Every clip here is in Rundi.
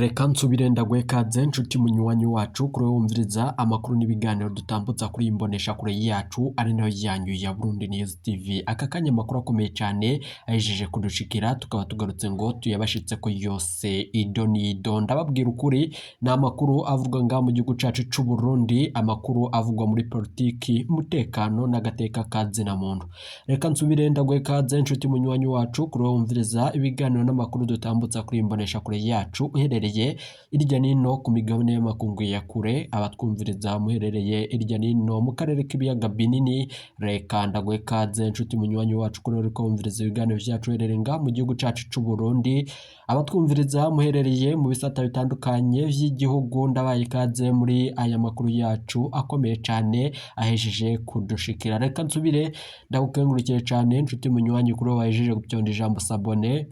Reka nsubire ndaguhe ikaze nshuti munywanyi wacu kuri wowe wumviriza amakuru n'ibiganiro dutambutsa kuri iyi mboneshakure yacu ari nayo yanyu ya Burundi News TV. Aka kanya amakuru akomeye cyane ahejeje kudushikira tukaba tugarutse ngo tuyabashitseko yose ido n'ido. Ndababwira ukuri ni amakuru avugwa ngaha mu gihugu cacu c'u Burundi, amakuru avugwa muri politiki, umutekano n'agateka ka zina muntu. Reka nsubire ndaguhe ikaze nshuti munywanyi wacu kuri wowe wumviriza ibiganiro n'amakuru dutambutsa kuri iyi mboneshakure yacu uherereye irya nino ku migabane y'amakungu ya kure, abatwumviriza muherereye irya nino mu karere k'ibiyaga binini, reka ndaguhe ikaze nshuti munywanyi wacu kuri wowe uriko wumviriza ibiganiro vyacu uherereye ngaha mu gihugu cacu c'u Burundi, abatwumviriza muherereye mu bisata bitandukanye vy'igihugu, ndabaye ikaze muri aya makuru yacu akomeye cane ahejeje kudushikira. Reka nsubire ndagukengurukire cane nshuti munywanyi kuri wowe wahejeje gupyonda ijambo s'abonner.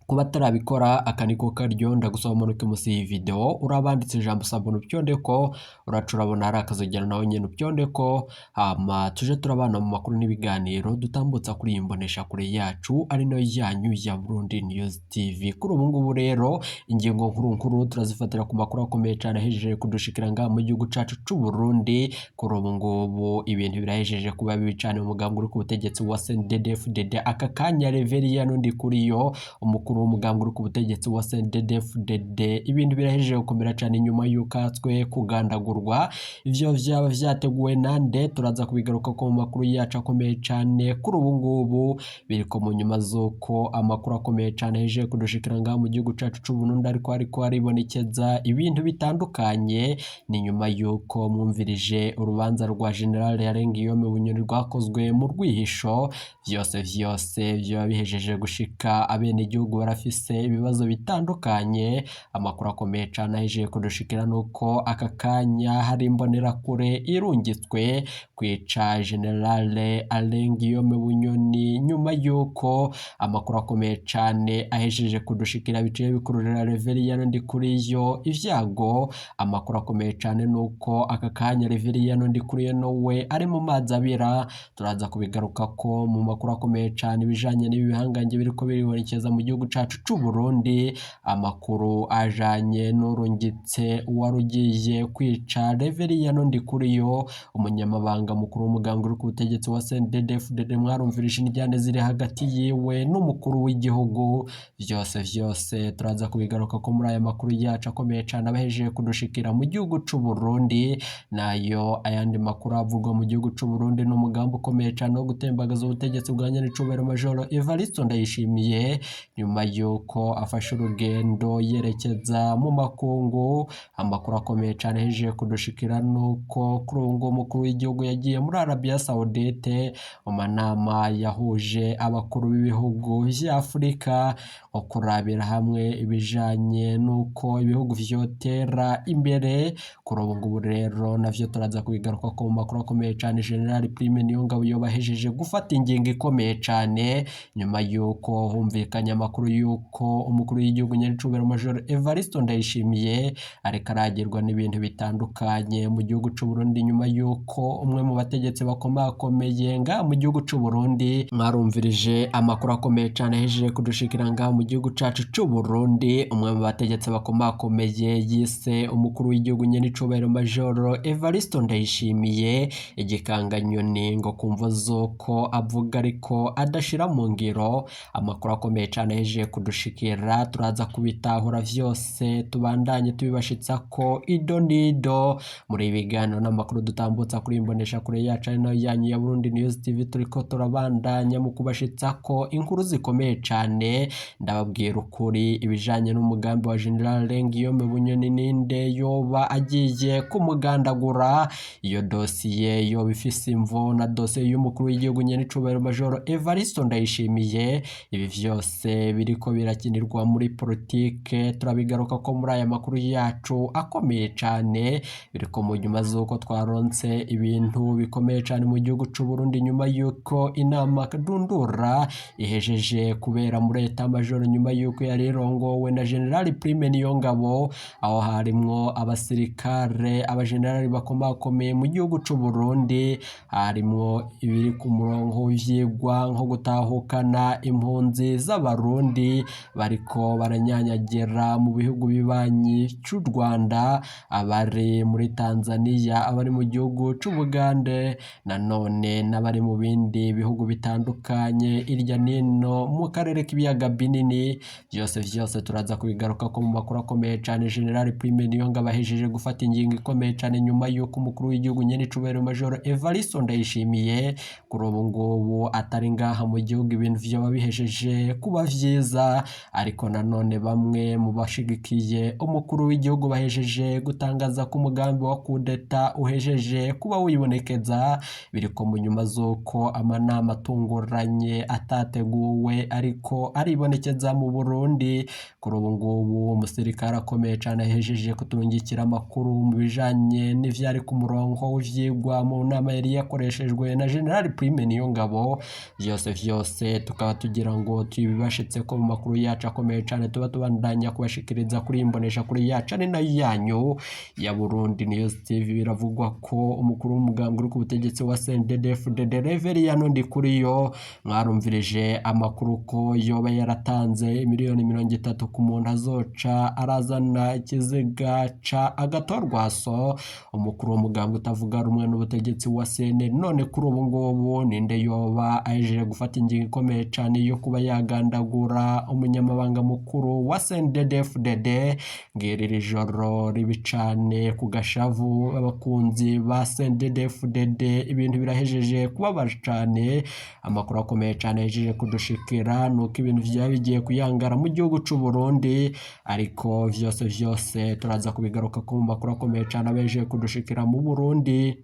Kuba atarabikora aka niko karyo ndagusaba umanuke munsi y'iyi video urabanditse ijambo s'abonner upyondeko, uraca urabona hari akazogera nawe nyene upyondeko, hama tuje turabana mu makuru n'ibiganiro dutambutsa kuri iyi mboneshakure yacu ari nayo yanyu ya Burundi News TV. Kuri ubu ngubu rero ingingo nkuru nkuru turazifatira ku makuru akomeye cane ahejeje kudushikira ngaha mu gihugu cacu c'u Burundi. Kuri ubu ngubu ibintu birahejeje kuba bibi cane mu mugambwe uri ku butegetsi wa CNDD-FDD. Aka kanya Reverien Ndikuriyo umukuru w'umugambwe uri ku butegetsi wa CNDD-FDD, ibintu birahejeje gukomera cane inyuma y'uko atswe kugandagurwa. Ivyo vyaba vyateguwe nande? Turaza kubigaruka ko mu makuru yacu akomeye cane. Kuri ubu ngubu biriko mu nyuma z'uko amakuru akomeye cane ahejeje kudushikira ngaha mu gihugu cacu c'u Burundi, ariko haribonekeza ibintu bitandukanye. Ni nyuma y'uko mwumvirije urubanza rwa General Yarengiyome Bunyoni rwakozwe mu rwihisho. Vyose vyose vyoba bihejeje gushika, abenegihugu barafise ibibazo bitandukanye. Amakuru akomeye cane ahejeje kudushikira nuko aka kanya hari imbonerakure irungitswe kwica General Alain Guillaume Bunyoni, nyuma y'uko amakuru akomeye cane ahejeje kudushikira biciye bikururira Reverien Ndikuriyo ivyago. Amakuru akomeye cane nuko aka kanya Reverien Ndikuriyo we ari mu mazi abira. Turaza kubigarukako mu makuru akomeye cane ibijanye n'ibi bihangange biriko biribonekeza mu gihugu cacu c'u Burundi. Amakuru ajanye n'urungitse uwarugiye kwica Reverien Ndikuriyo, umunyamabanga mukuru w'umugambwe uri ku butegetsi wa CNDD-FDD. Mwarumvirije indyane ziri hagati yiwe n'umukuru w'igihugu. Vyose vyose turaza kubigarukako muri aya makuru yacu akomeye cane abahejeje kudushikira mu gihugu c'u Burundi. Nayo ayandi makuru avugwa mu gihugu c'u Burundi n'umugambi ukomeye cane wo gutembagaza ubutegetsi bwa nyenicubahiro Majoro Evariste Ndayishimiye, nyuma y'uko afashe urugendo yerekeza mu makungu. Amakuru akomeye cane ahejeje kudushikira nuko kuri ubu ngubu umukuru w'igihugu yagiye muri Arabia Saudite mu manama yahuje abakuru b'ibihugu vya Afurika, nko kurabira hamwe ibijanye n'uko ibihugu vyotera imbere. Kuri ubu ngubu rero navyo turaza kubigarukako mu makuru akomeye cane. General Prime Niyongabo yoba ahejeje gufata ingingo ikomeye cane nyuma y'uko humvikanye amakuru y'uko umukuru w'igihugu nyenicubahiro Major Evariste Ndayishimiye ariko aragirwa n'ibintu bitandukanye mu gihugu c'u Burundi, nyuma y'uko umwe mu bategetsi bakomakomeye ngaha mu gihugu c'u Burundi. Mwarumvirije amakuru akomeye cane ahejeje kudushikira ngaha mu gihugu cacu c'u Burundi. Umwe mu bategetsi bakomakomeye yise umukuru w'igihugu nyenicubahiro Major Evariste Ndayishimiye igikanganyoni, ngo kumva z'uko avuga ariko adashira mu ngiro. Amakuru akomeye cane ahejeje kudushikira turaza kubitahura vyose, tubandanye tubibashitsako ido n'ido muri ibiganiro n'amakuru dutambutsa kuri imboneshakure yacu ari nayo yanyu ya Burundi News TV. Turiko turabandanya mu kubashitsako inkuru zikomeye cane. Ndababwira ukuri ibijanye n'umugambi wa General Alain Guillaume Bunyoni, ninde yoba agiye kumugandagura? Iyo dosiye yoba ifise imvo na dosiye y'umukuru w'igihugu nyenicubahiro Major Evariste Ndayishimiye. Ibi vyose biriko birakinirwa muri politike, turabigaruka ko muri aya makuru yacu akomeye cane. Biriko mu nyuma z'uko twaronse ibintu bikomeye cane mu gihugu c'u Burundi, nyuma y'uko inama dundura ihejeje kubera muri Etat Major, nyuma y'uko yari irongowe na General Prime Niyongabo, aho harimwo abasirikare abajenerali bakomakomeye mu gihugu c'u Burundi. Harimwo ibiri ku murongo w'ivyigwa nko gutahukana impunzi z'abarundi. Burundi bariko baranyanyagira mu bihugu bibanyi c'u Rwanda, abari muri Tanzania, abari mu gihugu c'Ubugande, nanone n'abari mu bindi bihugu bitandukanye irya nino mu karere k'ibiyaga binini. Vyose vyose turaza kubigarukako mu makuru akomeye cane. General Prime Niyongabo ahejeje gufata ingingo ikomeye cane nyuma y'uko umukuru w'igihugu nyenicubahiro Major Evariste Ndayishimiye kuri ubu ngubu atari ngaha mu gihugu, ibintu vyoba bihejeje kuba vyiza, ariko nanone bamwe mu bashigikiye umukuru w'igihugu bahejeje gutangaza ko umugambi wa kudeta uhejeje kuba wibonekeza, biriko mu nyuma z'uko amanama atunguranye atateguwe ariko aribonekeza mu Burundi. Kuri ubu ngubu umusirikare akomeye cane ahejeje kuturungikira amakuru mu bijanye n'ivyari ku murongo w'ivyigwa mu nama yari yakoreshejwe na General Prime Niyongabo. Vyose vyose tukaba tugira ngo tubibashitseko mu makuru yacu akomeye cane tuba tubandanya kubashikiriza kuri imbonesha kuri yacu ari nayo yanyu ya Burundi News TV. Biravugwa ko umukuru w'umugambwe uri ku butegetsi wa CNDD-FDD Reverien Ndikuriyo, mwarumvirije amakuru ko yoba yaratanze miliyoni 30 ku muntu azoca arazana ikiziga ca Agathon-Rwasa, umukuru w'umugambwe utavuga rumwe n'ubutegetsi wa CNL. None kuri ubu ngubu ninde yoba ahejeje gufata ingingo ikomeye cane yo kuba yagandagura umunyamabanga mukuru wa CNDD-FDD? Ngiri joro ribi cane ku gashavu abakunzi ba CNDD-FDD, ibintu birahejeje kubabaza cane. Amakuru akomeye cane ahejeje kudushikira nuko ibintu vyaba bigiye kuyangara mu gihugu c'u Burundi, ariko vyose vyose turaza kubigaruka ko mu makuru akomeye cane abejeje kudushikira mu Burundi.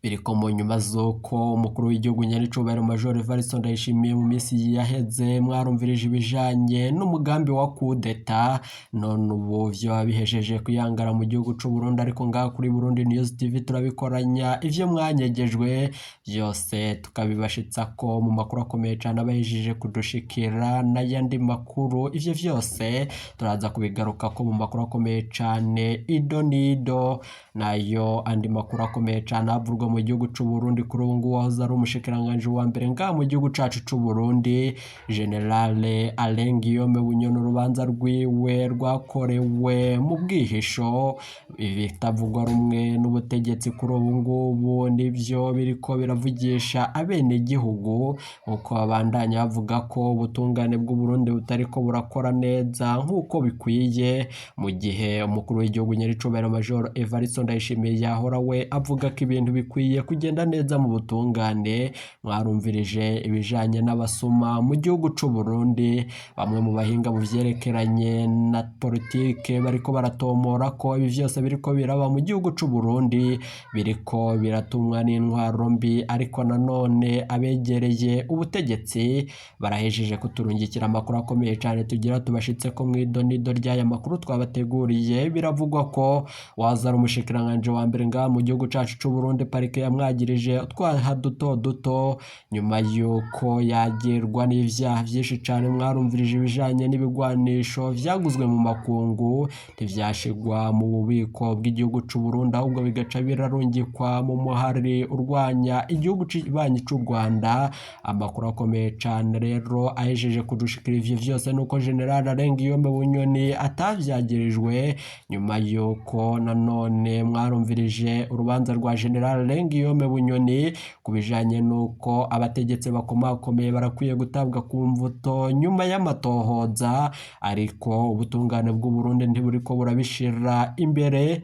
Biriko mu nyuma z'uko umukuru w'igihugu nyenicubahiro Major Evariste Ndayishimiye mu minsi yaheze mwarumvirije ibijanye n'umugambi wa kudeta, none ubu vyoba bihejeje kuyangara mu gihugu c'u Burundi. Ariko ngaha kuri Burundi News TV turabikoranya ivyo mwanyegejwe vyose tukabibashitsako mu makuru akomeye cane abahejeje kudushikira n'ayandi makuru. Ivyo vyose turaza kubigarukako mu makuru akomeye cane ido nido, nayo andi makuru akomeye cane avurwa mu gihugu c'u Burundi. Kuri ubu ngubu wahoze ari umushikiranganji wa mbere ngaha mu gihugu cacu c'u Burundi General Alain Guillaume Bunyoni, urubanza rwiwe rwakorewe mu bwihisho, bitavugwa rumwe n'ubutegetsi. Kuri ubu ngubu nivyo biriko biravugisha abenegihugu, uko babandanya bavuga ko ubutungane bw'u Burundi butariko burakora neza nk'uko bikwiye, mu gihe umukuru w'igihugu nyenicubahiro Major Evariste Ndayishimiye yahora we avuga ko ibintu bikwiye kugenda neza mu butungane. Mwarumvirije ibijanye n'abasuma mu gihugu c'u Burundi, bamwe mu bahinga mu vyerekeranye na politike bariko baratomora ko ibi vyose biriko biraba mu gihugu c'u Burundi biriko biratumwa n'intwaro mbi, ariko nanone abegereye ubutegetsi barahejeje kuturungikira amakuru akomeye cane tugira tubashitseko mw'idonido ry'aya makuru twabateguriye. Biravugwa ko waza ari umushikiranganji wa mbere ngaha mu gihugu cacu c'u Burundi, parike yamwagirije utwaha duto duto nyuma y'uko yagirwa n'ivyaha vyinshi cane. Mwarumvirije ibijanye n'ibigwanisho vyaguzwe mu makungu ntivyashigwa mu bubiko bw'igihugu c'u Burundi, ahubwo bigaca birarungikwa mu muhari urwanya igihugu kibanyi c'u Rwanda. Amakuru akomeye cane rero ahejeje kudushikira ivyo vyose nuko General Alain Guillaume Bunyoni atavyagirijwe, nyuma y'uko nanone mwarumvirije urubanza rwa General Alain Guillaume Bunyoni ku bijanye n'uko abategetsi bakomakomeye barakwiye gutabwa ku mvuto nyuma y'amatohoza, ariko ubutungane bw'u Burundi ntiburiko burabishira imbere.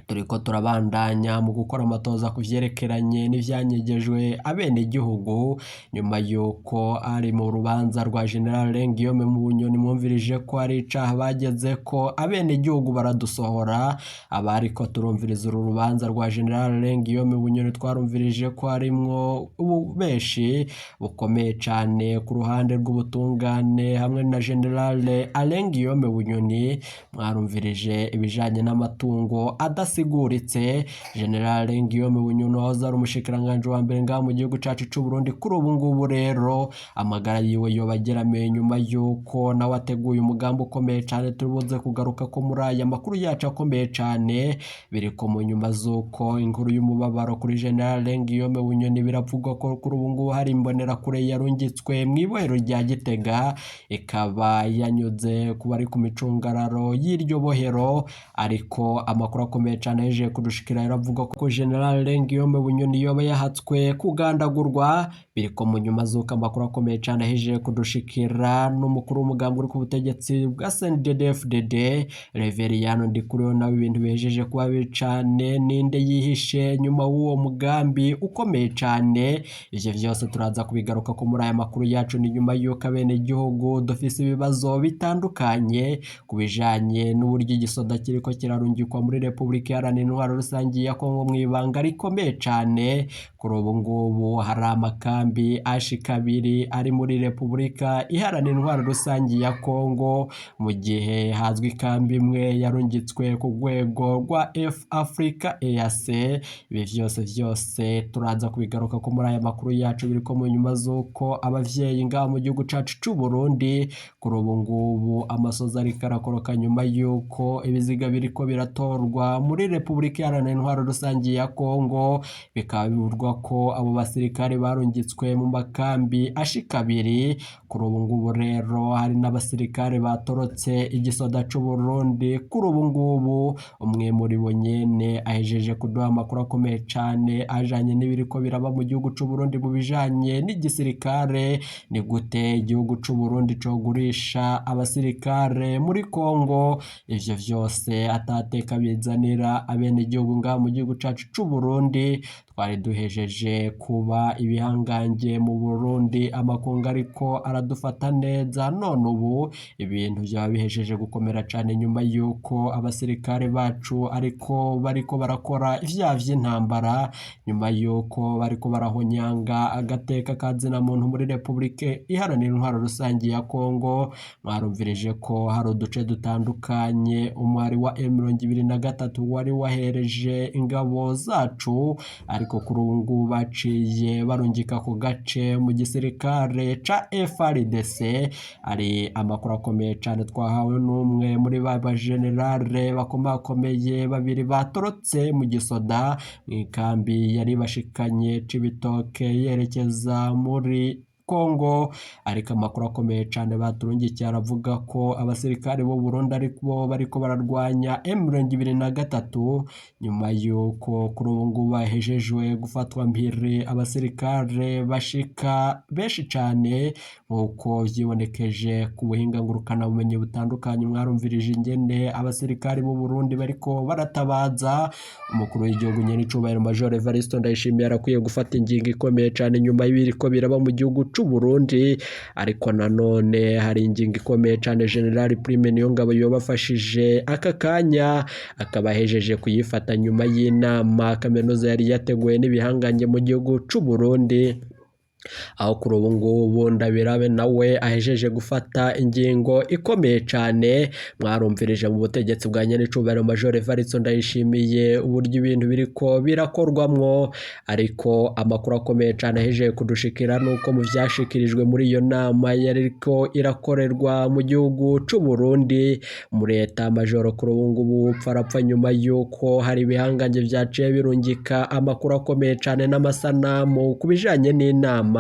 Turiko turabandanya mu gukora amatoza ku vyerekeranye n'ivyanyegejwe abenegihugu, nyuma y'uko ari mu rubanza rwa General Alain Guillaume Bunyoni mwumvirije ko ari icaha bageze ko abenegihugu baradusohora. Abariko turumviriza uru rubanza rwa General Alain Guillaume Bunyoni twarumvirije ko harimwo ububeshi bukomeye cane ku ruhande rw'ubutungane hamwe na General Alain Guillaume Bunyoni. Mwarumvirije ibijanye n'amatungo ubudasiguritse. General Guillaume Bunyoni wahoze ari umushikiranganji wa mbere ngaha mu gihugu cacu c'u Burundi, kuri ubu ngubu rero amagara yiwe yoba ageramiye nyuma yuko nawe ateguye umugambi ukomeye cane turibuze kugaruka ko muri aya makuru yacu akomeye cane. Biriko mu nyuma z'uko inkuru y'umubabaro kuri General Guillaume Bunyoni, biravugwa ko kuri ubu ngubu hari imbonerakure yarungitswe mw'ibohero rya Gitega, ikaba yanyuze ku bari ku micungararo y'iryo bohero. Ariko amakuru akomeye cane yaje kudushikira yaravuga ko General Guillaume Bunyoni yoba yahatswe kugandagurwa. Biriko mu nyuma z'uko amakuru akomeye cane yahejeje kudushikira n'umukuru w'umugambi uri ku butegetsi bwa CNDD-FDD Reveriyano Ndikuriyo, nawe ibintu bihejeje kuba bibi cane. Ninde yihishe nyuma w'uwo mugambi ukomeye cane? Ivyo vyose turaza kubigaruka ko muri aya makuru yacu. Ni nyuma y'uko abenegihugu dufise ibibazo bitandukanye ku bijanye n'uburyo igisoda kiriko kirarungikwa muri Repubulika Iharanira Intwaro Rusangi ya Kongo mw'ibanga rikomeye cane. Kuri ubu ngubu hari amakambi ashika abiri ari muri Repubulika Iharanira Intwaro Rusangi ya Kongo, mu gihe hazwi ikambi imwe yarungitswe ku rwego rwa F Africa EAC. Ibi vyose vyose turaza kubigaruka ko muri aya makuru yacu. Biriko mu nyuma z'uko abavyeyi ngaha mu gihugu cacu c'u Burundi kuri ubu ngubu amasozi ariko arakoroka nyuma y'uko ibiziga biriko biratorwa muri Repubulika Iharanira Intwaro Rusangi ya Kongo, bikaba bivugwa ko abo basirikare barungitswe mu makambi ashika abiri. Kuri ubu ngubu rero hari n'abasirikare batorotse igisoda c'u Burundi. Kuri ubu ngubu umwe muri bo nyene ahejeje kuduha amakuru akomeye cane ajanye n'ibiriko biraba mu gihugu c'u Burundi mu bijanye n'igisirikare. Ni gute igihugu c'u Burundi cogurisha abasirikare muri Kongo? Ivyo vyose atateka bizanira abenegihugu ngaha mu gihugu cacu c'u Burundi. Twari duhejeje kuba ibihangange mu Burundi, amakungu ariko aradufata neza, none ubu ibintu vyaba bihejeje gukomera cane nyuma yuko abasirikare bacu ariko bariko barakora ivyaha vy'intambara, nyuma yuko bariko barahonyanga agateka ka zina muntu muri Repubulika Iharanira Intwaro Rusangi ya Kongo. Mwarumvirije ko hari uduce dutandukanye umwari wa M23 wari wahereje ingabo zacu, ariko kuri ubu ngubu baciye barungika ku gace mu gisirikare ca FARDC. Ari amakuru akomeye cane twahawe n'umwe muri ba bajenerale bakomakomeye babiri batorotse mu gisoda mw'ikambi yari bashikanye Cibitoke yerekeza muri Kongo. Ariko amakuru akomeye cane baturungikiye aravuga ko abasirikare b'u Burundi ariko bariko bararwanya M23, nyuma yuko kuri ubu ngubu bahejejwe gufatwa mpiri abasirikare bashika benshi cane, nk'uko vyibonekeje ku buhinga ngurukana bumenyi butandukanye. Mwarumvirije ingene abasirikare b'u Burundi bariko baratabaza umukuru w'igihugu nyenicubahiro Major Evariste Ndayishimiye. Arakwiye gufata ingingo ikomeye cane nyuma y'ibiriko biraba mu gihugu c'u Burundi. Ariko nanone hari ingingo ikomeye cane General Prime Niyongabo yobafashije aka kanya, akaba ahejeje kuyifata nyuma y'inama kaminuza yari yateguwe n'ibihangange mu gihugu c'u Burundi, aho kuri ubu ngubu Ndabirabe nawe ahejeje gufata ingingo ikomeye cane. Mwarumvirije mu butegetsi bwa nyenicubahiro Major Evariste Ndayishimiye uburyo ibintu biriko birakorwamwo. Ariko amakuru akomeye cane ahejeje kudushikira nuko mu vyashikirijwe muri iyo nama yariko irakorerwa mu gihugu c'u Burundi muri eta majoro, kuri ubu ngubu upfa nyuma yuko hari ibihangange vyaciye birungika amakuru akomeye cane n'amasanamu ku bijanye n'inama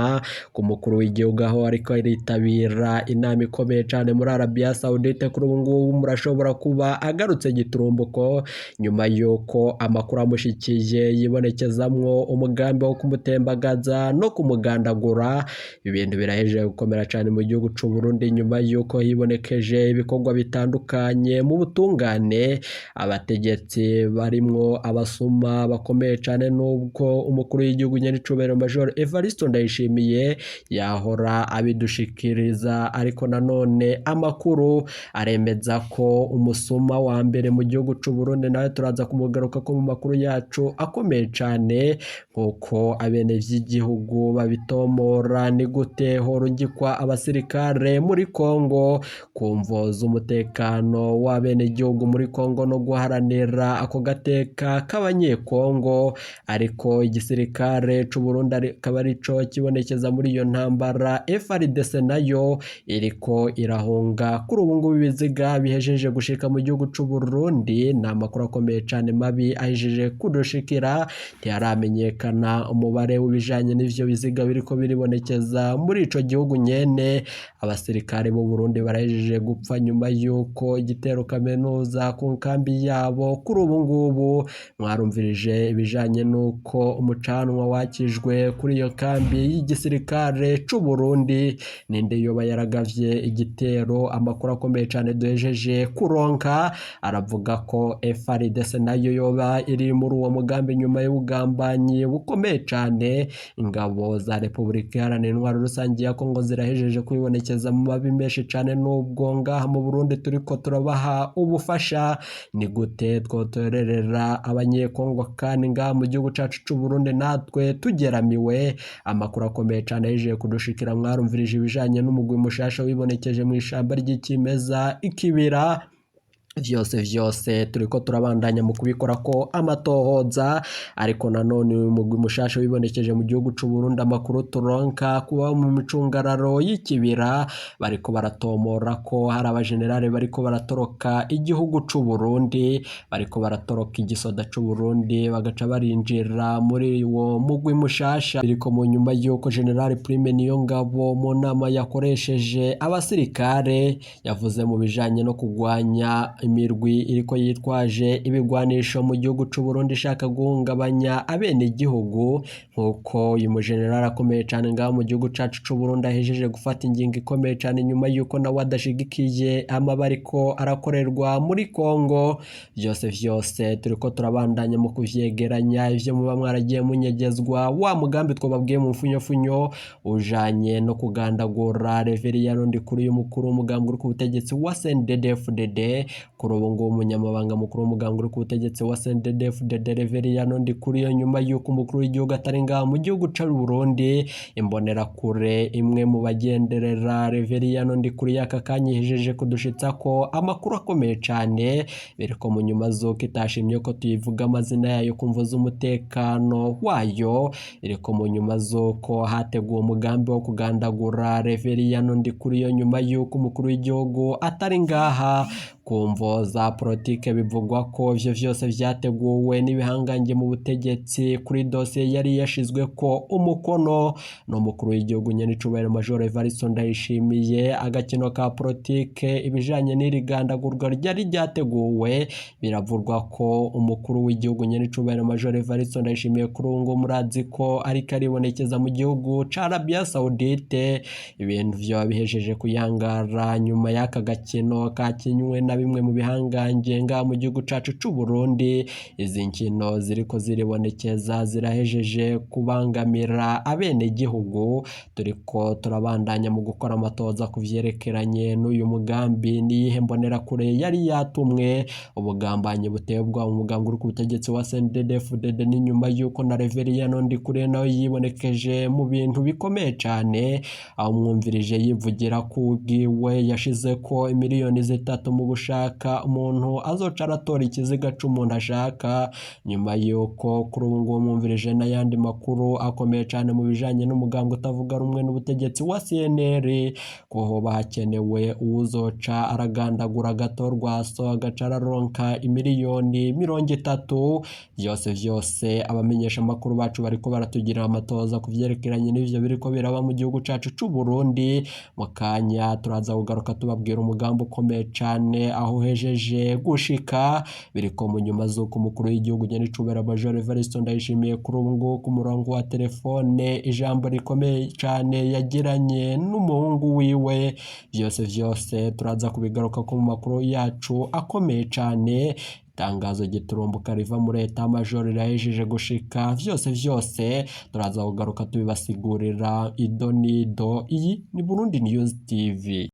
ku mukuru w'igihugu, aho ariko aritabira inama ikomeye cane muri Arabia Saudite. Kuri ubu ngubu murashobora kuba agarutse giturumbuko nyuma yuko amakuru amushikiye yibonekezamwo umugambi wo kumutembagaza no kumugandagura. Ibintu birahejeje gukomera cane mu gihugu c'u Burundi nyuma yuko hibonekeje ibikorwa bitandukanye mu butungane, abategetsi barimwo abasuma bakomeye cane, nubwo umukuru w'igihugu nyenicubahiro Major Evariste Ndayishimiye Ndayishimiye yahora abidushikiriza, ariko nanone amakuru aremeza ko umusuma wa mbere mu gihugu c'u Burundi nawe turaza kumugaruka ko mu makuru yacu akomeye cane, nkuko abene vy'igihugu babitomora. Ni gute horungikwa abasirikare muri Kongo ku mvo z'umutekano w'abenegihugu muri Kongo no guharanira ako gateka k'abanyekongo, ariko igisirikare c'u Burundi akaba arico kibonekeza muri iyo ntambara. FARDC nayo iriko irahunga kuri ubu ngubu ibiziga bihejeje gushika mu gihugu c'u Burundi. Ni amakuru akomeye cane mabi ahejeje kudushikira, ntiharamenyekana umubare w'ibijanye n'ivyo biziga biriko biribonekeza muri ico gihugu nyene. Abasirikare b'u Burundi barahejeje gupfa nyuma y'uko igitero kaminuza ku nkambi yabo. Kuri ubu ngubu mwarumvirije ibijanye n'uko umucanwa wakijwe kuri iyo kambi y'igisirikare c'u Burundi. Ninde yoba yaragavye igitero? Amakuru akomeye cane duhejeje kuronka aravuga ko FARDC nayo yoba iri muri uwo mugambi nyuma y'ubugambanyi bukomeye cane. Ingabo za Repubulika Iharanira Intwaro Rusange ya Kongo zirahejeje kwibonekeza mu mabi menshi cane, n'ubwo ngaha mu Burundi turiko turabaha ubufasha. Ni gute twotorerera abanyekongo kandi ngaha mu gihugu cacu c'u Burundi natwe tugeramiwe? Amakuru akomeye cane ahejeje kudushikira, mwarumvirije ibijanye n'umugwi mushasha wibonekeje mu ishamba ry'ikimeza ikibira. Vyose vyose turiko turabandanya mu kubikora ko amatohoza, ariko nanone uyu mugwi mushasha wibonekeje mu gihugu c'u Burundi, amakuru turonka kuba mu micungararo y'ikibira bariko baratomora ko hari abajenerali bariko baratoroka igihugu c'u Burundi, bariko baratoroka igisoda c'u Burundi bagaca barinjira muri uwo mugwi mushasha. Biriko mu nyuma y'uko General Prime Niyongabo mu nama yakoresheje abasirikare yavuze mu bijanye no kugwanya imirwi iriko yitwaje ibigwanisho mu gihugu c'u Burundi ishaka guhungabanya abenegihugu, nkuko uyu mujenerali akomeye cane ngaha mu gihugu cacu c'u Burundi ahejeje gufata ingingo ikomeye cane nyuma y'uko nawe adashigikiye amaba ariko arakorerwa muri Kongo. Vyose vyose turiko turabandanya mu kuvyegeranya ivyo muba mwaragiye munyegezwa, wa mugambi twababwiye mu mfunyofunyo ujanye no kugandagura Reveriyano Ndikuriyo umukuru w'umugambi uri ku butegetsi wa CNDD-FDD. Kuri ubu ngubu umunyamabanga mukuru w'umugambi uri ku butegetsi wa CNDD-FDD Reveriyano Ndikuriyo, nyuma y'uko umukuru w'igihugu atari ngaha mu gihugu c'u Burundi, imbonerakure imwe mu bagenderera Reveriyano Ndikuriyo aka kanya ihejeje kudushitsa ko amakuru akomeye cane, biriko mu nyuma z'uko itashimye ko tuyivuga amazina yayo ku mvo z'umutekano wayo, biriko mu nyuma z'uko hateguwe umugambi wo kugandagura Reveriyano Ndikuriyo nyuma y'uko umukuru w'igihugu atari ngaha ku mvo za politike. Bivugwa ko ivyo vyose vyateguwe n'ibihangange mu butegetsi kuri dosiye yari yashizwe ko umukono n'umukuru w'igihugu nyenicubahiro Major Evariste Ndayishimiye. Agakino ka politike ibijanye n'iri gandagurwa ryari ryateguwe, biravurwa ko umukuru w'igihugu nyenicubahiro Major Evariste Ndayishimiye kuri ubu ngubu murazi ko ariko aribonekeza mu gihugu ca Arabia Saudite. Ibintu vyoba bihejeje kuyangara nyuma y'aka gakino kakinywe na bimwe mu bihangange ngaha mu gihugu cacu c'u Burundi. Izi nkino ziriko ziribonekeza zirahejeje kubangamira abenegihugu. Turiko turabandanya mu gukora amatoza ku vyerekeranye n'uyu mugambi. Niyihe mbonerakure yari yatumwe? Ubugambanyi buteye ubwoba mu mugambi uri ku butegetsi wa CNDD-FDD ni nyuma y'uko na Reveriyano Ndikuriyo nawe yibonekeje mu bintu bikomeye cane, aho mwumvirije yivugira ko ubwiwe yashize ko imiliyoni 3 mu gushaka umuntu azoca aratora ikiziga c'umuntu ashaka, nyuma y'uko kuri ubu ngubu mwumvirije n'ayandi makuru akomeye cane mu bijanye n'umugambi utavuga rumwe n'ubutegetsi wa CNL, ko hoba hakenewe uwuzoca aragandagura gato rwaso agaca araronka imiliyoni 30. Vyose vyose abamenyesha amakuru bacu bariko baratugira amatoza ku vyerekeranye n'ivyo biriko biraba mu gihugu cacu c'u Burundi. Mu kanya turaza kugaruka tubabwira umugambi ukomeye cane aho uhejeje gushika. Biriko mu nyuma z'uko umukuru w'igihugu nyenicubahiro Major Evariste Ndayishimiye kuri ubu ngubu ku murongo wa telefone ijambo rikomeye cane yagiranye n'umuhungu wiwe. Vyose vyose turaza kubigaruka ko mu makuru yacu akomeye cane. Itangazo giturumbuka riva muri état major rirahejeje gushika. Vyose vyose turaza kugaruka tubibasigurira ido nido. Iyi ni Burundi News TV.